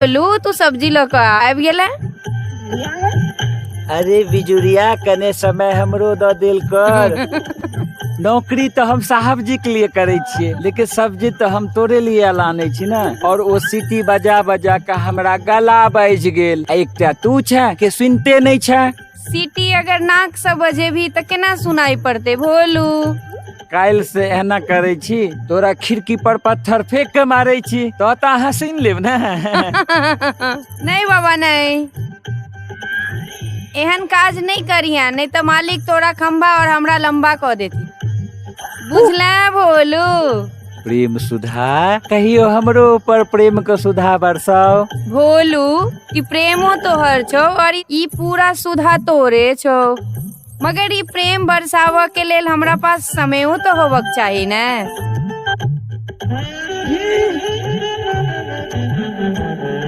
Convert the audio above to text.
बोलू, तू सब्जी लऽ कऽ आबि गेला? अरे बिजुरिया, कने समय हमरो दऽ देल कर। नौकरी तऽ हम साहब जी के लिए करै छियै, लेकिन सब्जी तऽ हम तोरे लिए लानै छी ने। और ओ सीटी बजा बजा के हमरा गला बाजि गेल। आ एकटा तू छै के सुनते नहि छै। सीटी अगर नाक से बजेबही तऽ केना सुनाई पड़तै भोलू? काल्हि से एना करै छी, तोरा खिड़की पर पत्थर फेंक के मारै छी, तऽ अहाँ सुनि लेब ने। नहीं बाबा नहीं, एहन काज नहीं करिहे, नहीं तऽ मालिक तोरा खम्भा और हमरा लंबा कऽ देती, बुझले भोलू? प्रेम सुधा, कहियो हमरो ऊपर प्रेम के सुधा बरसाओ। भोलू, ई प्रेमो तोहर छौ और ई पूरा सुधा तोरे छौ, मगर ई प्रेम बरसाबऽ के लेल हमरा पास समयो तो होबक चाही ने।